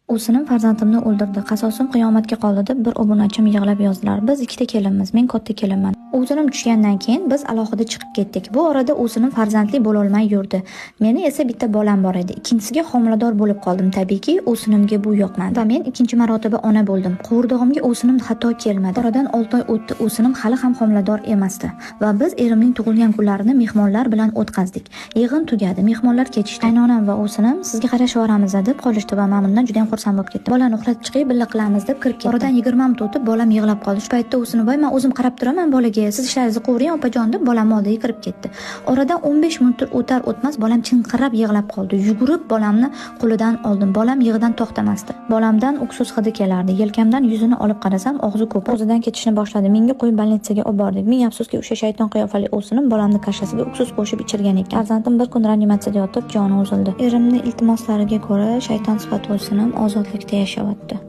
Ovsinim farzandimni o'ldirdi. Qasosim qiyomatga qoldi, deb bir obunachim yig'lab yozdilar. Biz ikkita kelinmiz. Men katta kelinman. Ovsinim tushgandan keyin biz alohida chiqib ketdik. Bu orada ovsinim farzandli bo'lolmay yurdi. Meni esa bitta bolam bor edi. Ikkinchisiga homilador bo'lib qoldim. Tabiiyki, ovsinimga bu yoqmadi. Va men ikkinchi marotaba ona bo'ldim. Qovurdog'imga ovsinim xato kelmadi. Oradan 6 oy o'tdi. Ovsinim hali ham homilador emasdi. Va biz erimning tug'ilgan kunlarini mehmonlar bilan o'tkazdik. Yig'in tugadi. Mehmonlar ketishdi. Qaynonam va ovsinim sizga qarashaveramiz deb qolishdi va men bundan juda ham xursand bo'lib ketdim. Bolani uxlatib chiqay, birga qilamiz deb kirib ketdim. Oradan 20 minut o'tib, bolam yig'lab qoldi. Shu paytda ovsinim: "Voy, men o'zim qarab turaman bolaga, siz ishlaringizni qilvering, opajon", deb bolamni oldiga kirib ketdi. Oradan 15 minut o'tar o'tmas bolam chinqirab yig'lab qoldi. Yugurib bolamni qo'lidan oldim. Bolam yig'idan to'xtamasdi. Bolamdan уксус hidi kelardi. Yelkamdan yuzini olib qarasam, og'zi ko'pib, o'zidan ketishni boshladi. Menga qo'yib больница ga olib bordik. Ming afsuski, o'sha shayton qiyofali ovsinim bolamni каша siga уксус qo'shib ichirgan ekan. Farzandim bir kun reanimatsiyada yotib, joni uzildi. Erimni iltimoslariga ko'ra shayton sifat ovsinim ozodlikda yashayapti.